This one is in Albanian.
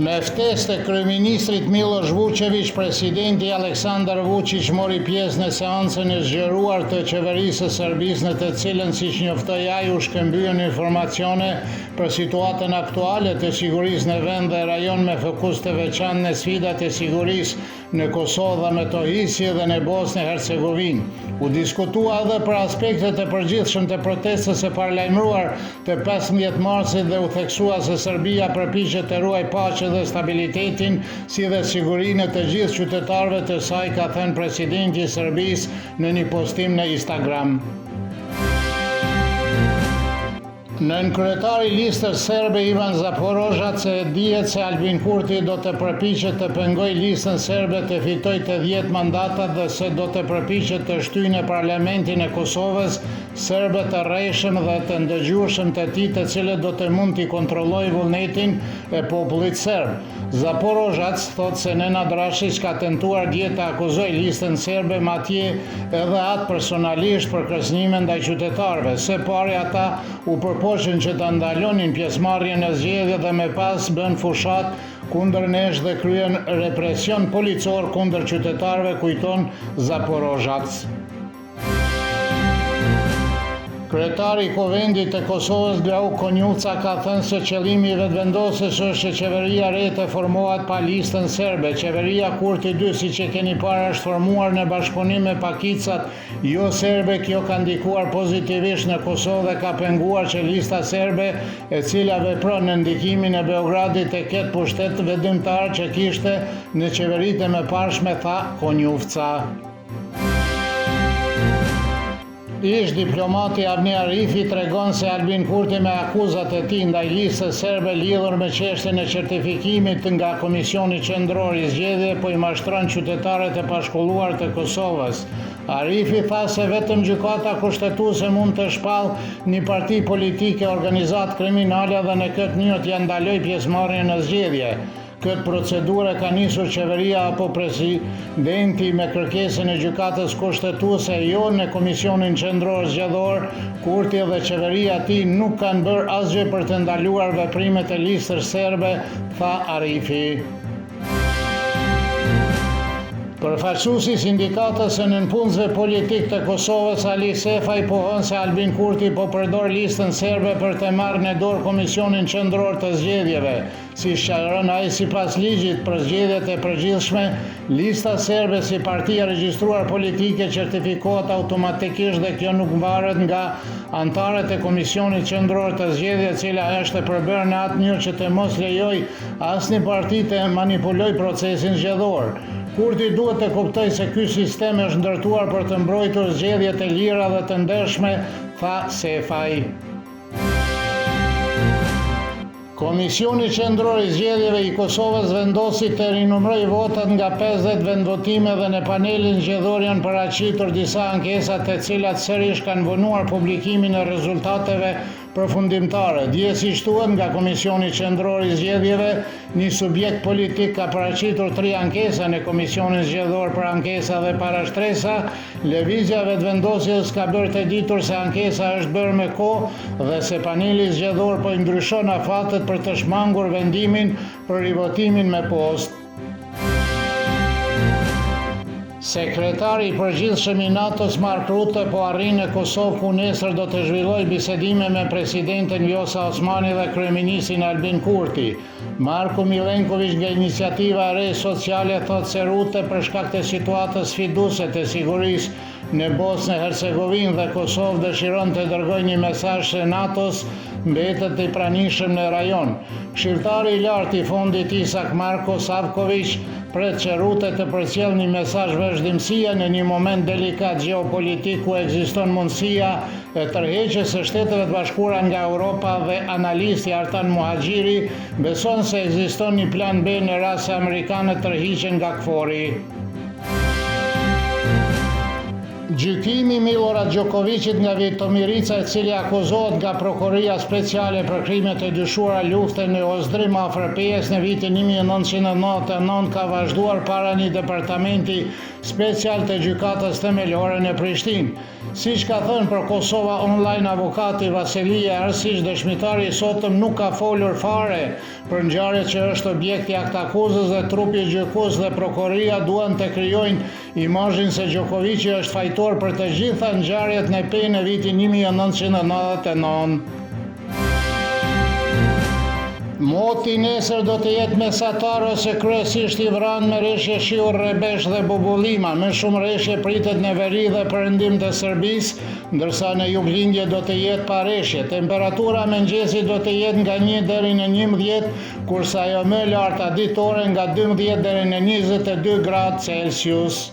Me ftesë të kryeministrit Millosh Vuçeviq, presidenti Aleksandar Vuçiq mori pjesë në seancën e zgjeruar të Qeverisë së Serbisë në të cilën, siç njoftoi ai, u shkëmbyen informacione për situatën aktuale të sigurisë në vend dhe rajon me fokus të veçantë në sfidat e sigurisë në Kosovë dhe Metohi si dhe në Bosnjë e Hercegovinë. U diskutua edhe për aspektet e përgjithshëm të protestës së paralajmëruar të 15 marsit dhe u theksua se Serbia përpiqet të ruajë paqen dhe stabilitetin si dhe sigurinë e të gjithë qytetarëve të saj, ka thënë presidenti i Serbisë në një postim në Instagram. Nënkryetari i Listës Serbe Ivan Zaporozhac dihet se Albin Kurti do të përpiqet të pengojë Listën Serbe të fitojë të dhjetë mandatat dhe se do të përpiqet të shtyjë në Parlamentin e Kosovës serbët e rrejshëm dhe të ndëgjueshëm të tij të cilët do të mund t'i kontrollojë vullnetin e popullit serb. Zaporozhac thotë se Nenad Rashiq ka tentuar dje të akuzojë Listën Serbe madje edhe atë personalisht për kërcënime ndaj qytetarëve. Së pari ata u përpoqën që ta ndalonin pjesëmarrjen në zgjedhje dhe më pas bënë fushatë kundër nesh dhe kryen represion policor kundër qytetarëve, kujton Zaporozhac. Kryetari i Kuvendit të Kosovës, Glauk Konjufca ka thënë se qëllimi i Vetëvendosjes është që qeveria e re të formohet pa Listën Serbe. Qeveria Kurti 2, siç e keni parë, është formuar në bashkëpunim me pakicat jo serbe, kjo ka ndikuar pozitivisht në Kosovë dhe ka penguar që Lista Serbe, e cila vepron në ndikimin e Beogradit të ketë pushtet vendimtar që kishte në qeveritë e mëparshme, tha Konjufca. Ish-diplomati Avni Arifi tregon se Albin Kurti me akuzat e tij ndaj Listës Serbe lidhur me çështjen e certifikimit nga Komisioni Qendror i Zgjedhjeve po i mashtron qytetarët e pashkolluar të Kosovës. Arifi tha se vetëm Gjykata Kushtetuese mund të shpallë një parti politike organizatë kriminale dhe në këtë mënyrë t'ia ndalojë pjesëmarrjen në zgjedhje. Këtë procedurë e ka nisur qeveria apo presidenti me kërkesën e Gjykatës Kushtetuese, jo në Komisionin Qendror Zgjedhor, Kurti dhe qeveria e tij nuk kanë bërë asgjë për të ndaluar veprimet e Listës Serbe, tha Arifi. Përfaqësuesi i Sindikatës së Nëpunësve Politikë të Kosovës, Ali Sefaj, pohon se Albin Kurti po përdor Listën Serbe për të marrë në dorë Komisionin Qendror të Zgjedhjeve. Si sqaron ai, sipas ligjit për zgjedhjet e përgjithshme, Lista Serbe si parti e regjistruar politike certifikohet automatikisht dhe kjo nuk varet nga anëtarët e Komisionit Qendror të Zgjedhjeve e cila është e përbërë në atë mënyrë që të mos lejojë asnjë parti të manipulojë procesin zgjedhor. Kurti duhet të kuptojë se ky sistem është ndërtuar për të mbrojtur zgjedhjet e lira dhe të ndershme, tha Sefaj. Komisioni Qendror i Zgjedhjeve i Kosovës vendosi të rinumërojë votat nga 50 vendvotime dhe në panelin zgjedhor janë paraqitur disa ankesa të cilat sërish kanë vonuar publikimin e rezultateve përfundimtare. Dje siç thuhet nga Komisioni Qendror i Zgjedhjeve, një subjekt politik ka paraqitur tri ankesa në Komisionin Zgjedhor për Ankesa dhe Parashtresa, Lëvizja Vetëvendosjes ka bërë të ditur se ankesa është bërë me kohë dhe se paneli zgjedhor po i ndryshon afatet për të shmangur vendimin për rivotimin me postë. Sekretari i Përgjithshëm i NATO-s Mark Rutte po arrin në Kosovë ku nesër do të zhvillojë bisedime me presidenten Vjosa Osmani dhe kryeministrin Albin Kurti. Marko Millenkoviq nga Iniciativa e Re Sociale thotë se Rutte për shkak të situatës sfiduese të sigurisë në Bosnjë e Hercegovinë dhe Kosovë dëshiron të dërgojë një mesazh se NATO-s mbetet i pranishëm në rajon. Këshilltari i lartë i fondit Isak Marko Savkoviq pret që Rutte të përcjellë një mesazh vazhdimësie në një moment delikat gjeopolitik ku ekziston mundësia e tërheqjes së Shteteve të Bashkuara nga Europa dhe analisti Artan Muhaxhiri beson se ekziston një plan B në rast se amerikanët tërhiqen nga KFOR-i. Gjykimi i Millorad Gjokoviqit nga Vitomirica i cili akuzohet nga Prokuroria Speciale për krimet e dyshuara lufte në Ozdrim afër Pejës në vitin 1999 ka vazhduar para një departamenti. Special të Gjykatës Themelore në Prishtinë. Siç ka thënë për Kosova Online avokati Vasilije Arsiq, dëshmitari i sotëm nuk ka folur fare për ngjarjet që është objekt i aktakuzës dhe trupi gjykues dhe prokuroria duan të krijojnë imazhin se Gjokoviqi është fajtor për të gjitha ngjarjet në Pejë në vitin 1999. Moti nesër do të jetë mesatar ose kryesisht i vranët me reshje shiu rrebesh dhe bubullima. Më shumë reshje pritet në veri dhe perëndim të Serbisë, ndërsa në juglindje do të jetë pa reshje. Temperatura e mëngjesit do të jetë nga 1 deri në 11, kurse ajo më e larta ditore nga 12 deri në 22 gradë Celsius.